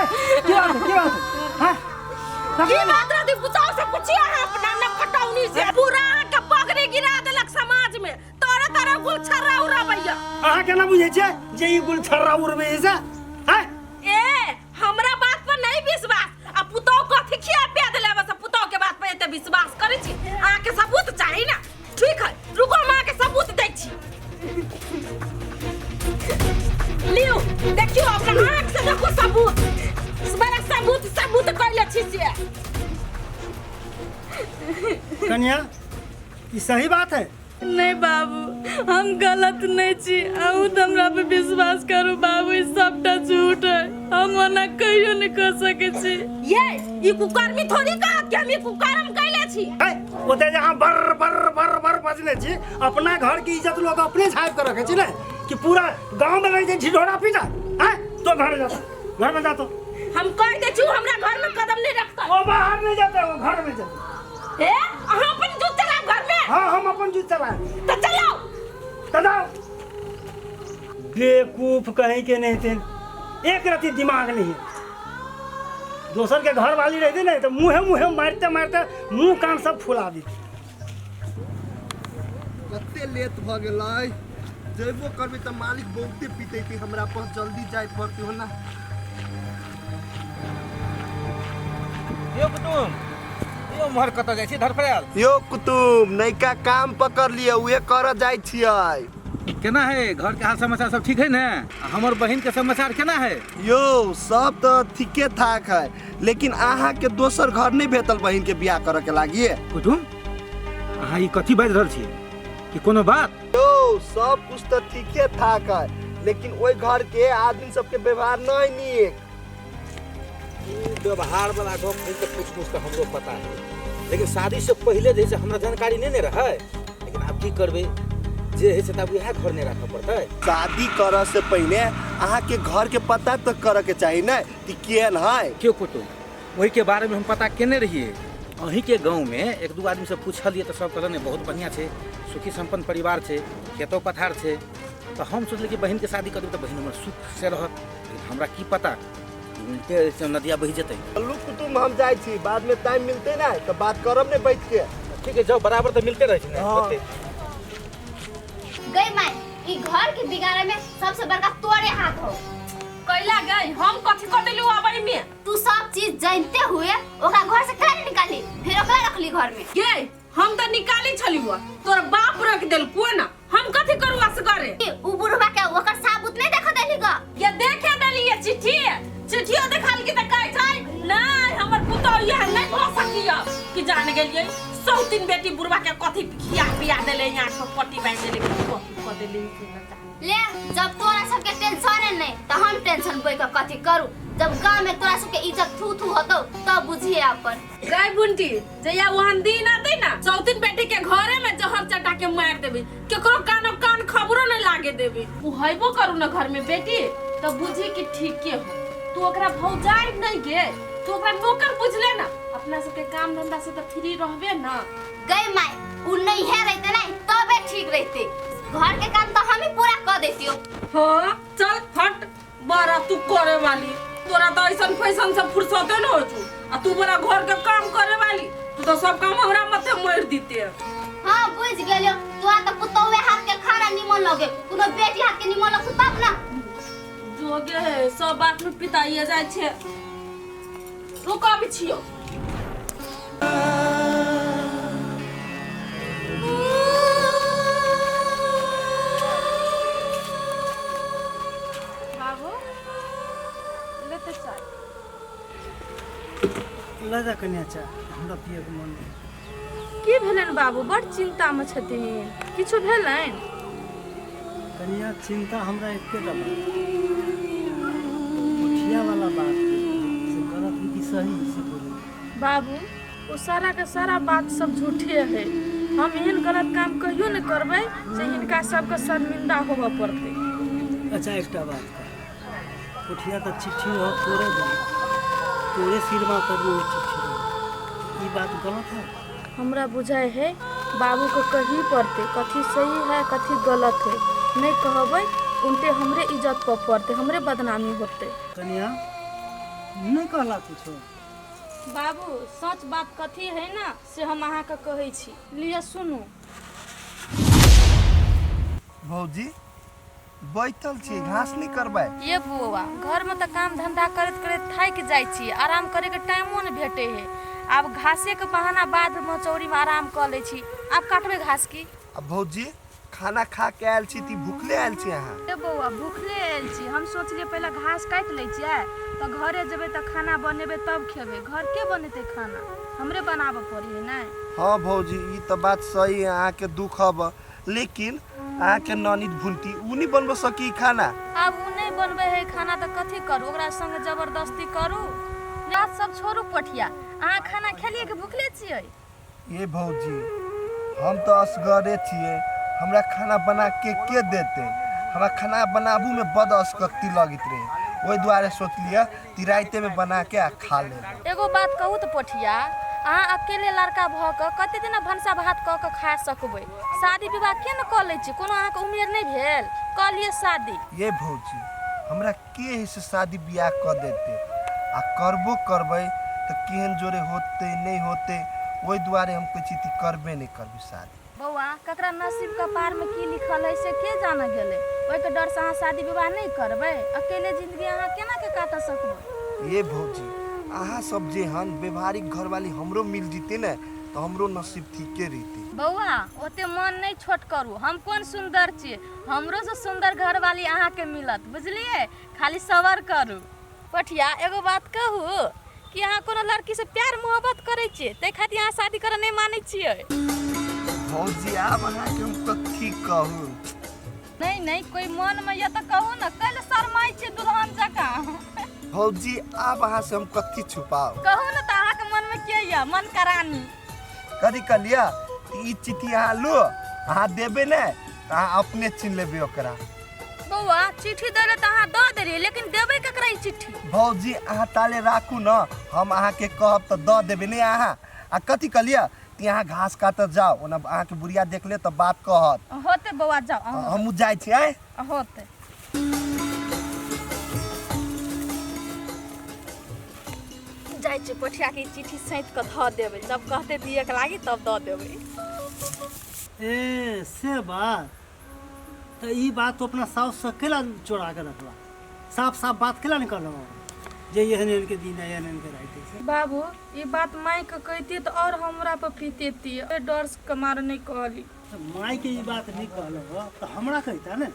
की बात है, की बात है? हाँ? की बात रहती पुतोह से पूछिए अहाँ अपना न कटौनी से पूरा अहाँ के पगड़ी गिरा देलक समाज में तोरे तोरे गुलछर्रा उड़ाबैया। अहाँ केना बुझै छियै जे ई गुलछर्रा उड़बै है से? हैं? ए हमरा बात पर नहीं विश्वास आ पुतोह कथी खिया पिया देले बस पुतोह के बात पर एते विश्वास करै छी। अहाँ के सबूत चाही ना? ठीक है रुको, हम अहाँ के सबूत दै छी। लियो देखियो अपना आँख से देखो सबूत, बड़ा सबूत सबूत कैले छी से। कन्या ई सही बात है? नहीं बाबू हम गलत नहीं छी, अहूँ तो हमरा पे विश्वास करू बाबू, ई सबटा झूठ है, हम ओना कहियो नहीं कर सके छी। ये ई कुकर्मी थोड़ी कहत कि हम ई कुकर्म कैले छी। है, ओते जे अहाँ बर बर बर बर बजने छी, अपना घर की इज्जत लोग अपने झाँप के रखे छी ने कि पूरा गांव में रह जाए ढिढोरा पीटा। हैं? तो घर जाता, घर में जातो। हम कह दे छी हमरा घर में कदम नहीं रखता। वो बाहर नहीं जाते, वो घर में जाते। ए अहाँ अपन जूत चलाओ घर में। हाँ हम अपन जूत चलाए। तो चलाओ। तो जाओ। बेवकूफ कहीं के नहीं थे, एक रति दिमाग नहीं है। दोसर के घर वाली रहती नहीं तो मुँहे मुँहे मारते मारते मुँह कान सब फुला दी। कते लेट भ गेलै, जेबो करबै तऽ मालिक बहुते पीटैते हमरा पर, जल्दी जाय पड़तै हो ना। यौ कुटुम, यौ उम्हर कतऽ जाइ छी धरफड़ायल? यौ कुटुम नयका काम पकड़ लिअ, उहे करऽ जाइ छियै। केना है घर के हाल समाचार सब ठीक है ने? आ हमर बहिन के समाचार केना है? यौ सब तऽ ठीके ठाक है, लेकिन अहाँ के दोसर घर नहीं भेटल बहिन के बियाह करऽ के लागी? कुटुम अहाँ ई कथी बाजि रहल छियै, कि कोनो बात? यौ सब कुछ तऽ ठीके ठाक है, लेकिन ओहि घर के आदमी सबके व्यवहार नहीं नीक। ई व्यवहार वाला गप नहीं तऽ कुछ कुछ तऽ हमरो पता है, लेकिन शादी से पहले जे है से हमरा जानकारी नहीं ने रहे, लेकिन आब की करबै, जे है से तब इएह घर नहीं राखऽ पड़तै। शादी करऽ से पहले अहाँ के घर के पता तऽ करऽ के चाही ने कि केहन है। क्यों कुटुम, ओहि के बारे में हम पता केने रहिए, अहीं के गाँव में एक दू आदमी से पूछलिए तऽ सब कहलक नहीं बहुत बढ़िया छै, सुखी संपन्न परिवार छै, खेतो पथार छै, तऽ हम सोचलिए कि बहिन के शादी कर देबै तऽ बहिन हमर सुख से रहत, लेकिन हमरा की पता उल्टे से नदिया बहि जेतै। चलू कुटुम हम जाइ छी, बाद में टाइम मिलते ना तऽ बात करब ने बैठ के। ठीक है जाओ, बराबर तऽ मिलते रहै छै ने। हाँ। होते। गई माई, ई घर के बिगाड़े में सबसे बड़का तोरे हाथ हो। कैला गई हम कथी कर देलु अबै में? तू सब चीज जानते हुए ओकरा घर से काहे निकाली, फिर ओकरा रखली घर में? गे हम त निकाली छलियो, तोर बाप रख देल को ना, हम कथी करू असगरे? उ बुढ़वा के ओकर साबुत नहीं देख देली ग? ये देखे देली ये चिट्ठी, चिट्ठियो देखाल की त कहै छै नहीं हमर पुतोह यह नहीं भ सकिया कि जान गेलियै सौ तीन बेटी बुढ़वा के कथी खिया पिया देले, यहाँ के पट्टी बांध देले, कथी क देले से न जाने। ले जब तोरा सबके टेंशन नहीं त हम टेंशन बोइ के कथी करू, जब गांव में तोरा सबके इज्जत थू थू होतौ तब बुझिए अपन। गई बुंटी जया वहां दिन आते ना चौथिन बेटी के घरे में जहर चटा के मार देबी, केकरो कानो कान खबरो नहीं लागे देबी। उ हैबो करू ना घर में बेटी तब बुझी कि ठीक के हो, तू ओकरा भौजाई नहीं गे, तू ओकरा नौकर बुझले ना, अपना सबके काम धंधा से तो फ्री रहबे ना। गई माई उ नहीं है रहते ना तबे ठीक रहते, घर के काम तो हम ही पूरा कर देतियो। हाँ चल हट बड़ा तू करे वाली, तोरा तो ऐसन फैसन से फुर्सते न हो छू, आ तू बड़ा घर के काम करे वाली, तू तो सब काम हमरा माथे मार दीते। हाँ बुझ गेलियो, तोरा तो पुतौवे हाथ के खाना निमन लगे, कोनो बेटी हाथ के निमन लगतो तब ना। जोगे है सब बात में पिताइए जाय छे। रुको अभी छियो। बाबू लेते चाय। लऽ जा कनिया चाय, हमरा पियके मन नहीं। की भेलनि बाबू, बड़ चिंता में छथिन, किछु भेलनि? कनिया चिंता हमरा एकेटा बात, मुखिया वाला बात से गलत है कि सही से बोलू। बाबू वो सारा के सारा बात सब झूठे है, हम एहन गलत काम कहियो नहीं करबै से हिनका सबके शर्मिंदा होबऽ पड़तै। अच्छा एकटा बात कह, कोठिया तऽ चिट्ठी रह तोरे दे, तोरे सिरमा पर में चिट्ठी रह, ई बात गलत है? हमरा बुझाइ है बाबू के कही पड़तै कथी सही है कथी गलत है, नहीं कहबै उनटे हमरे इज्जत पर पड़तै, हमरे बदनामी होतै। कनिया नहीं कहला कुछो। बाबू सच बात कथी है ना से हम अहाँके कहै छी, लिअ सुनू। भौजी बैठल छी, घास नहीं करबै? ये बौआ घर में तऽ काम धंधा करैत करैत थाकि जाइ छी, आराम करे के टाइमो नहि भेटै है। आब घासे के बहाना बाद में चौरी में आराम कऽ लै छी। आब काटबै घास की? आ भौजी खाना खा के आयल छी ती भूखले आयल छी अहाँ? ए बौआ भूखले आयल छी, हम सोचलियै पहिले घास काटि लै छियै तऽ घरे जेबै तऽ खाना बनेबै तब खेबै। घर के बनेतै खाना? हमरे बनाबऽ पड़ी है ने। हाँ भौजी ई तऽ बात सही है, अहाँके दुख हब, लेकिन अहाँके ननद भुनती उ नहीं बनब सकी खाना। आब उ नहीं बनबै है खाना तऽ कथी करू, ओकरा संग जबरदस्ती करू? बात सब छोड़ू पठिया, अहाँ खाना खेलियै कि भूखले छियै? ये भौजी हम तऽ असगरे छियै, हमरा खाना बना के देतै? हमरा खाना बनाबू में बड असकत्ती लगैत रहे, ओहि दुआरे सोचलियै कि रातिमे में बना के आ खा लेबै। एगो बात कहू तऽ पोठिया, अहाँ अकेले लड़का भऽ कऽ कते दिना भनसा भात कऽ कऽ खा सकबै? शादी विवाह किया ने कऽ लै छी? कोनो अहाँके उमेर नहि भेल, कऽ लिअ शादी। ये भौजी हमरा के है से शादी बियाह कऽ देतै? आ करबो करबै तऽ केहन जोरे होतै नहीं होतै, ओहि दुआरे हम कहै छी कि करबे नहीं करबै शादी। बौआ ककरा नसीब कपार में की लिखल है से के जाने गेलै, ओहिके डर से अहाँ शादी विवाह नहीं करबै? अकेले जिंदगी अहाँ केना के काट सकबै? ये भौजी अहाँ सब जे हन व्यवहारिक घरवाली हमरो मिल जीते ने तऽ हमरो नसीब ठीके रहिते। बौआ ओते मन नहीं छोट करू, हम कोन सुंदर छियै, हमरो से सुंदर घरवाली अहाँके मिलत, बुझलियै? खाली सबर करू। पठिया एगो बात कहू कि अहाँ कोनो लड़की से प्यार मोहब्बत करै छियै ताहि खातिर अहाँ शादी करऽ नहि मानै छियै? भौजी आब अहाँके हम कथी कहू। नहीं नहीं कोई मन में यऽ तऽ कहू ने, कैले शरमाइ छियै दुल्हन जकाँ? भौजी आब अहाँ से हम कथी छुपाउ? कहू ने तऽ अहाँके मन में के यऽ मन करानी? कथी कहलियै? ई चिट्ठी अहाँ लू, अहाँ देबै ने तऽ अहाँ अपने चिन्ह लेबै ओकरा। बौआ चिट्ठी दै लए तऽ अहाँ दऽ देलियै, लेकिन देबै ककरा ई चिट्ठी? भौजी अहाँ ताले राखू न, हम अहाँके कहब तऽ दऽ देबै ने अहाँ। आ कथी कहलियै कि अहाँ घास काटऽ जाउ, ओना अहाँके बुढ़िया देख ले तऽ बात कहत। होतै बौआ जाउ अहाँ। हमहूँ जाइ छी। आँय होतै। जाइ छी पोठिया के चिट्ठी सैंत कऽ धऽ देबै, जब कहतै दियके लागी तब दऽ देबै। ए से बात तऽ ई बात तो अपना साउस से केला चोरा के रखला? साफ साफ बात केला नहीं कहलहुँ जे एहन एहन के दिन है एहन एहन के राति है? बाबू ई बात माय के कहती तऽ और हमरा पर पीतेती, डर के मारे नहीं कहली। तऽ माय के ई बात नहीं कहलहुँ तऽ हमरा कहिता ने।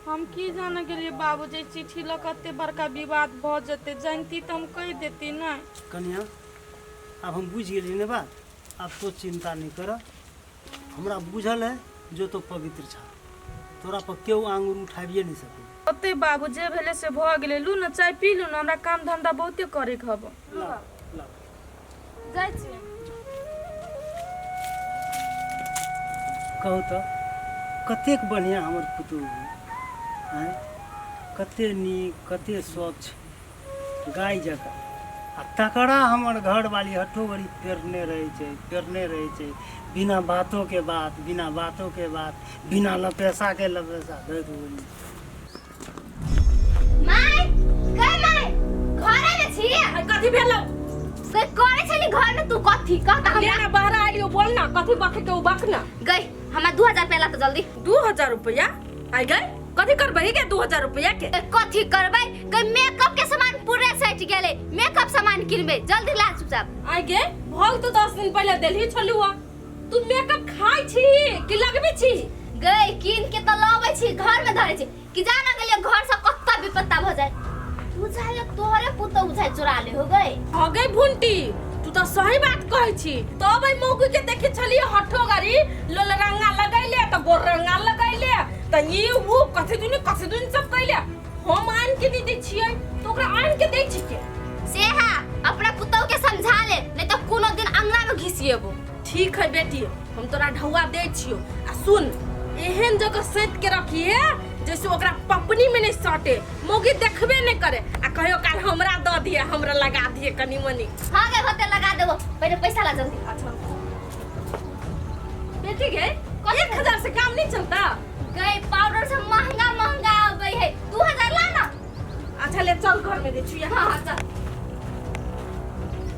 हम की जाने गेलियै बाबू जे चिट्ठी लऽ कऽ एते बड़का विवाद भऽ जेतै, जानती तऽ हम कहि देती ने। कनिया आब हम बुझि गेलियै ने बात, आब तो चिंता नहीं कर, हमरा बुझल है जो तो पवित्र छा, तोरा पर केओ आंगुर उठाबिए नहीं सके। ओते बाबू जे भेलै से भऽ गेलै, लू ने चाय पी लू ने, हमरा काम धंधा बहुते करे के हब। जाइ छी। कहू तऽ कतेक बढ़िआँ हमर पुतोहु आँय, कते नीक कते स्वच्छ गाय जकाँ, आ तकरा हमर घरवाली हठो घड़ी पेरने रहै छै, पेरने रहै छै, बिना बातो के बात, बिना बातो के बात, बिना लपेसा के लपेसा दैत बोली। माय गै माय घरे में छी? कथी भेलौ? गै करे छली घर में तू कथी कह त ले हमरा। ना बाहर आइलियो, बोल ना कथी बखे के उ बख ना। गै हमरा 2000 रुपया ला त जल्दी। 2000 रुपया? आई गै कथी करबै गे 2000 रुपया के? गै कथी करबै गै, मेकअप के सामान पूरे सटि गेलै, मेकअप सामान किनबै, जल्दी ला चुपचाप। आई गे भोग तो 10 दिन पहले देलही छलुआ, तू मेकअप खाइ छी कि लगबै छी? गै किन के त लबै छी, घर में धरै छी कि जाना गेलियै घर से कत्ता विपत्ता भ जाए। बुझाइए तोहरे पुतहु बुझाइ चोरा ले हो गई। हो गई भुंटी तू तो सही बात कहै छी। तब एहि मौगी के देखे छलियै हठो गाड़ी लोल रंगा लगैले त गोर रंगा लगैले त ई उ कथी दुनी सब कैले, हम आन के नहीं दै छियै त ओकरा आन के दै छी के? से हा अपना पुतहु के समझा ले, नहीं तो कोनो दिन अंगना में घिसिएबो। ठीक है बेटी हम तोरा ढौआ दै छियो, आ सुन एहन जगह सैत के रखिए जैसे ओकरा पपनी में नहीं सटे, मौगी देखबे नहीं करे, आ कहियो काल हमरा दऽ दिए, हमरा लगा दिए कनी मनी। हाँ गे होते लगा देबो, पहले पैसा ला जल्दी। अच्छा बेटी गे 1000 से काम नहीं चलता? गई पाउडर से महंगा महंगा आवे है, 2000 ला ना। अच्छा ले चल घर में दे छी। हाँ हाँ चल।